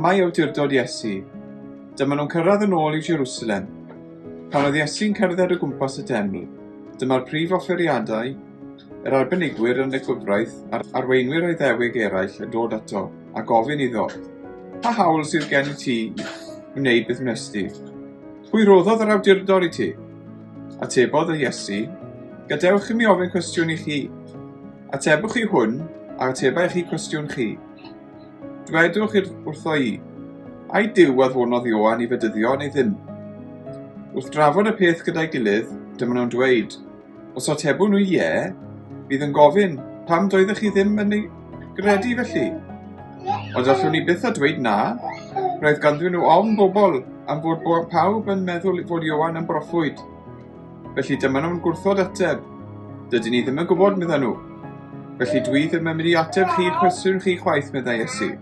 Amau awdurdod Iesu. Dyma nhw'n cyrraedd yn ôl i Jerusalem. Pan oedd Iesu'n cerdded o gwmpas y deml, dyma'r prif offeiriadau, yr arbenigwyr yn y gyfraith a'r arweinwyr Iddewig eraill yn dod ato a gofyn iddo, Pa hawl sydd gen i ti i wneud beth wnes di? Pwy roddodd yr awdurdod i ti? Atebodd y Iesu, Gadewch i mi ofyn cwestiwn i chi. Atebwch chi hwn, a ateba i chi cwestiwn chi. Dwedwch i'r wrtho i, ai Duw a ddonodd Ioan i fedyddio neu ddim? Wrth drafod y peth gyda'i gilydd, dyma nhw'n dweud, Os atebwn nhw ie, bydd yn gofyn, pam doeddech chi ddim yn ei gredu felly? Ond allwn ni byth a dweud na. Roedd ganddyn nhw ofn bobl am fod pawb yn meddwl fod Ioan yn broffwyd. Felly dyma nhw'n gwrthod ateb. Dydyn ni ddim yn gwybod, meddai nhw. Felly dwi ddim yn mynd i ateb chi cwestiwn chi chwaith, meddai Iesu.